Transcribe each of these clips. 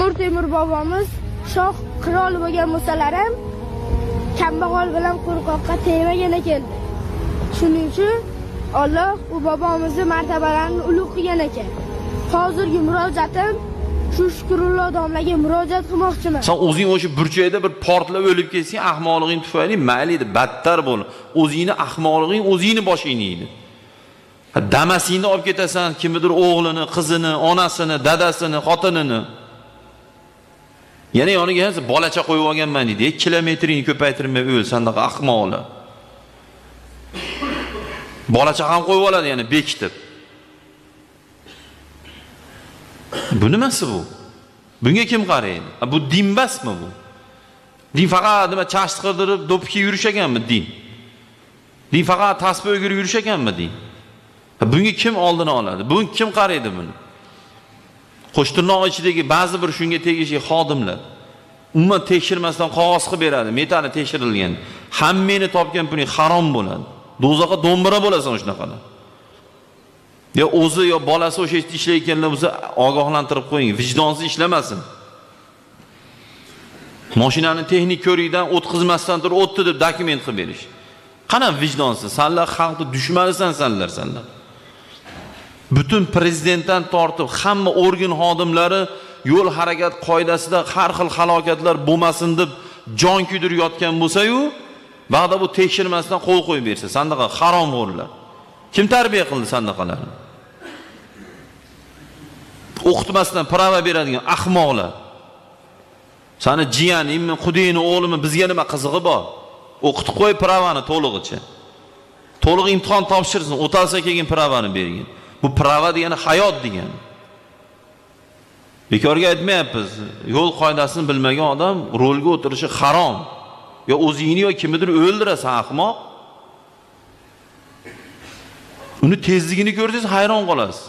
Temur bobomiz shoh qirol bo'lgan bo'lsalar ham kambag'al bilan qo'rqoqqa tegmagan ekan. Shuning uchun Alloh u bobomizni martabalarini ulug' qilgan ekan. Hozirgi murojaatim shu Shukrullo domlaga murojaat qilmoqchiman. Sen o'zing o'sha burchakda bir portlab o'lib ketsang, ahmoqliging tufayli mayli edi, battar bo'l. O'zingni ahmoqliging o'zingni boshingni yeydi. Damasingni olib ketasan, kimnidir o'g'lini, qizini, onasini, dadasini, xotinini. Yana yoniga bolacha qo'yib olganman deydi. Kilometringni ko'paytirmay o'l, sandaqa ahmoqlar. Bolacha ham qo'yib oladi yana bekitib. Bu nimasi bu? Bunga kim qaraydi? Bu din emasmi bu? Din faqat nima chashni qirdirib do'ppi kiyib yurish ekanmi din? Din faqat tasbih o'girib yurish ekanmi din? Bunga kim oldini oladi? Bunga kim qaraydi buni? Qo'shtirnoq ichidagi ba'zi bir shunga tegishli xodimlar umuman tekshirmasdan qog'oz qilib beradi, metali tekshirilgan. Hammani topgan puling harom bo'ladi. Do'zaxga do'mbira bo'lasan shunaqada. Yo o'zi yo bolasi o'sha ishda ishlayotganlar bo'lsa ogohlantirib qo'ying, vijdonsiz ishlamasin. Mashinani texnik ko'rikdan o'tkazmasdan turib o'tdi deb dokument qilib berish. Qana vijdonsiz? Sanlar xalqning dushmanisan sanlar. Butun prezidentdan tortib hamma organ xodimlari yo'l harakat qoidasida har xil halokatlar bo'lmasin deb jon kuydirib yotgan bo'lsa-yu, ba'da bu tekshirmasdan qo'l qo'yib bersa, sandaqa haromxo'rlar. Kim tarbiya qildi sandaqalarni? O'qitmasdan prava beradigan ahmoqlar. Sani jiyaningmi, qudingni o'g'limi, bizga nima qizig'i bor? O'qitib qo'y pravani to'lig'icha. To'liq imtihon topshirsin, o'talsa keyin pravani bergin. Bu prava degani hayot degani. Bekorga aytmayapmiz. Yo'l qoidasini bilmagan odam rulga o'tirishi harom. Yo o'zingni yo kimnidir o'ldirasan ahmoq. Uni tezligini ko'rsangiz hayron qolasiz.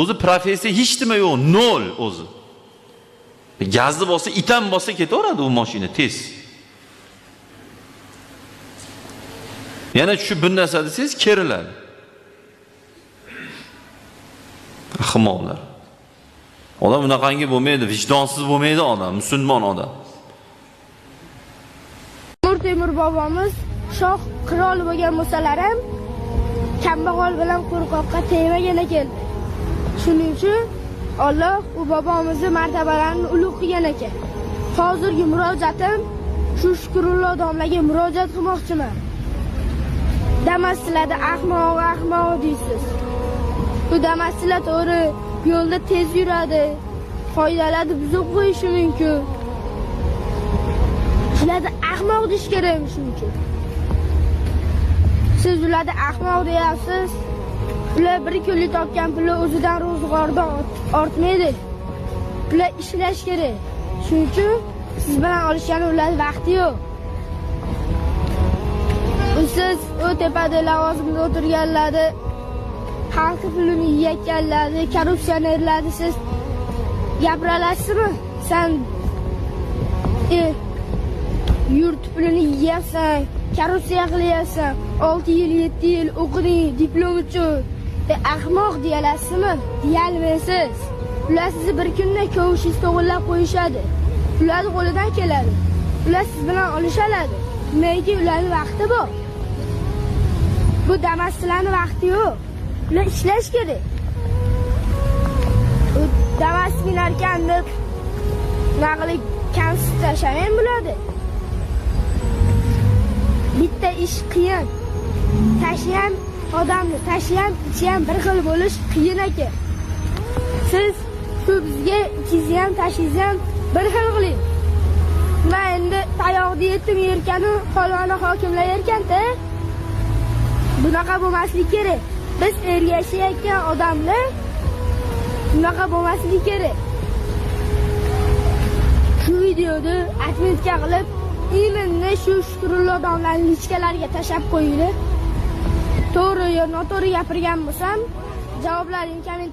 O'zi professiya hech nima yo'q, nol o'zi. Gazni bossa, itam bossa ketaveradi u mashina tez. Yana tushib bir narsa desangiz keriladi. Ahmoqlar. Odam bunaqangi bo'lmaydi, vijdonsiz bo'lmaydi odam, musulmon odam. Temur bobomiz shoh qirol bo'lgan bo'lsalar ham kambag'al bilan qo'rqoqqa tegmagan ekan. Shuning uchun Alloh u bobomizni martabalarini ulug' qilgan ekan. Hozirgi murojaatim shu Shukrullo domlaga murojaat qilmoqchiman. Damaschilarda ahmoq ahmoq deysiz. Bu damaschilar to'g'ri yo'lda tez yuradi, qoidalarni buzib qo'yishi mumkin. Ularni ahmoq deyish kerak shuning uchun. Siz ularni ahmoq deyapsiz. Ular bir kunlik topgan puli o'zidan ro'zg'ordan ortmaydi. Ular ishlash kerak. Shuning uchun siz bilan olishgani ularning vaqti yo'q. Siz u tepada lavozimda o'tirganlarni, xalq pulini yeyotganlarni, korrupsionerlarni siz gapira olasizmi? Sen yurt pulini yeyapsan, korrupsiya qilyapsan, 6 yil, 7 yil o'qiding diplom uchun. Ahmoq deya olasizmi? Deyolmaysiz. Ular sizni bir kunda kovishingiz to'g'rilab qo'yishadi. Ularning qo'lidan keladi. Ular siz bilan olishadi. Nimaiki ularning vaqti bor. Bu damaschilarning vaqti yo'q. Ular ishlash kerak. U damas minarkan deb naqli kamsitib tashamang bo'ladi. Bitta ish qiyin. Tashiyam odamni, tashiyam, ichiyam bir xil bo'lish qiyin ekan. Siz shu bizga ichingizni ham, tashingizni ham bir xil qiling. Men endi tayoqni yetim yerkanu, faloni hokimlar yerkanda. Bunaqa bo'lmasligi kerak. Biz ergashayotgan odamlar bunaqa bo'lmasligi kerak. Shu videoni adminga qilib, imonni shu Shukrullo domlaning lichkalariga tashab qo'yinglar. To'g'ri yo noto'g'ri gapirgan bo'lsam, javoblaring komment